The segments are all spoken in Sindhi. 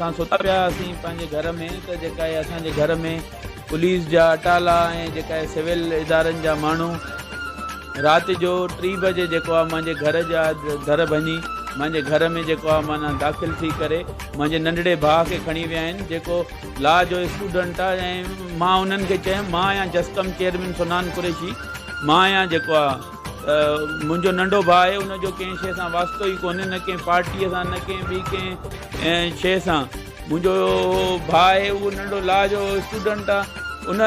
اسان ستا پيا هئاسين پنهنجي گهر ۾ ته جيڪا آهي اسان جي گهر ۾ پوليس جا اٽالا ۽ جيڪا آهي سول ادارن جا ماڻهو رات جو ٽي بجي جيڪو آهي منهنجي گهر جا در ڀڃي منهنجي گهر ۾ جيڪو آهي معنيٰ داخل ٿي ڪري منهنجي ننڍڙي ڀاء کي کڻي ويا آهن جيڪو لا جو اسٽوڊنٽ آهي ۽ مان انهن کي چيم مان آهيان جسقم چيئرمين سنان قريشي مان آهيان جيڪو آهي ته منهنجو ننڍو ڀاء آهي ان جو ڪنهن شيء سان واسطو ئي ڪونهي نه ڪنهن پارٽيء سان نه ڪنهن ٻي ڪنهن شيء سان منهنجو ڀاء آهي اهو ننڍو لا جو اسٽوڊنٽ آهي ان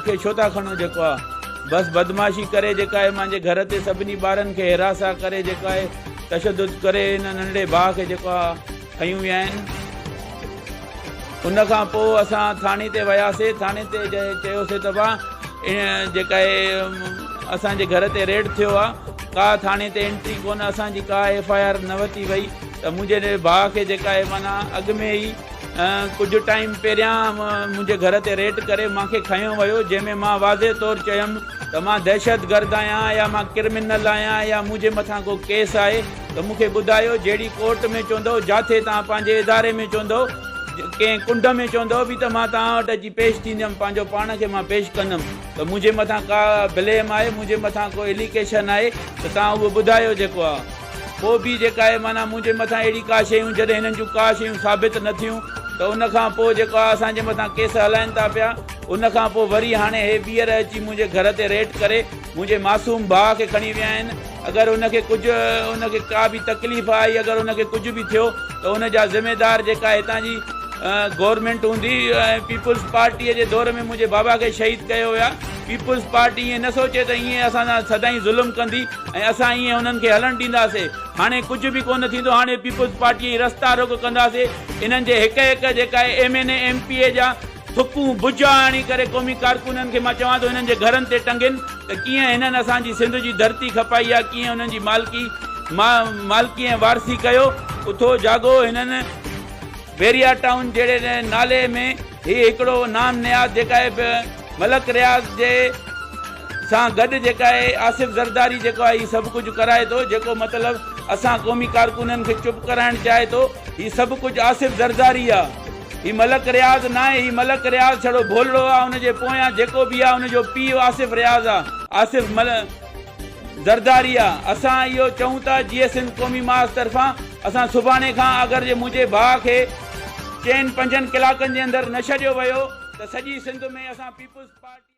کي ڇو ٿا کڻو جيڪو آهي بس بدمعاشي ڪري جيڪا آهي مانجي گهر تي سڀني ٻارن کي حراسان ڪري جيڪو آهي تشدد ڪري ان ننڍڙي ڀاء کي جيڪو آهي کنيون ويا آهن ان کان پوء اسان ٿاڻي تي وياسي ٿاڻي تي چيوسي ته ڀا جيڪا اهي اسان جي گهر تي ريڊ ٿيو آ ڪا ٿاڻي تي انٽري ڪونه اسان جي ڪا ايف I R نه وتي وئي ته منهنجي ڀاء کي جيڪا اهي معنيٰ اڳ ۾ ئي ڪجهه ٽائيم پهريان منهنجي گهر تي ريڊ ڪري مان کي کنيو ويو جنهن ۾ مان واضح طور چيم ته مان دهشتگرد آهيان يا مان ڪرمنل آهيان يا منهنجي مٿان ڪو ڪيس آهي ته مون کي ٻڌايو جهڙي ڪورٽ ۾ چوندؤ جاٿي توهان پنهنجي اداري ۾ چوندؤ ڪنهن ڪنڊ ۾ چوندؤ به ته مان توهان وٽ اچي پيش ٿيندم پنهنجو پاڻ کي مان پيش ڪندم ته منهنجي مٿان ڪا بليم آهي منهنجي مٿان ڪو اليڪيشن آهي ته توهان اهو ٻڌايو جيڪو آهي پوء به جيڪا آهي معنيٰ منهنجي مٿان اهڙي ڪا شيون جڏهن هنن جون ڪا شيون ثابت نه ٿيون ته ان کان پوء جيڪو آهي اسان جي مٿان ڪيس هلائن ٿا پيا ان کان پوء وري هاڻي هي ٻيهر اچي منهنجي گهر تي ريڊ ڪري منهنجي معصوم ڀاء کي کڻي ويا آهن اگر ان کي ڪجهه ان کي ڪا به تڪليف آئي اگر ان کي ڪجهه به ٿيو ته ان جا ذميدار جيڪا هتان جي گورنمينٽ هوندي ۽ پيپلز پارٽيء جي دور ۾ منهنجي بابا کي شهيد ڪيو ويا پيپلز پارٽي ائين نه سوچي ته ائين اسان سان سدائين ظلم ڪندي ۽ اسان ائين انهن کي هلڻ ڏينداسي هاڻي ڪجهه به ڪونه ٿيندو هاڻي پيپلز پارٽيء جي رستا روڪ ڪنداسي انهن جي هڪ هڪ جيڪا ايم اين اي ايم پي اي جا ٿڪون بجا آڻي ڪري قومي ڪارڪنن کي مان چوان ٿو هنن جي گهرن تي ٽنگين ته ڪيئن هنن اسان جي سنڌ جي ڌرتي کپائي آ ڪيئن انهن جي مالڪي مالڪي ۽ وارثي ڪيو اٿو جاڳو هنن بحريا ٽائون جهڙي نالي ۾ هي هڪڙو نام نهاد جيڪا آهي ملڪ رياض جي سان گڏ جيڪا آهي آصف زرداري جيڪو آهي هي سڀ ڪجهه ڪرائي ٿو جيڪو مطلب اسان قومي ڪارڪنن کي چپ ڪرائڻ چاهي ٿو هي سڀ ڪجهه آصف زرداري آ هي ملڪ رياض ناهي هي ملڪ رياض ڇڙو ڀولڙو آ ان جي پويان جيڪو به آ ان جو پيء آصف رياض آ آصف زرداري آ اسان اهو چئون ٿا جيئي سنڌ قومي محاذ طرفان اسان سڀاڻي کان اگر جي منهنجي ڀاء کي چئن پنجن ڪلاڪن جي اندر نه ڇڏيو ويو ته سڄي سنڌ ۾ اسان پيپلز پارٽي.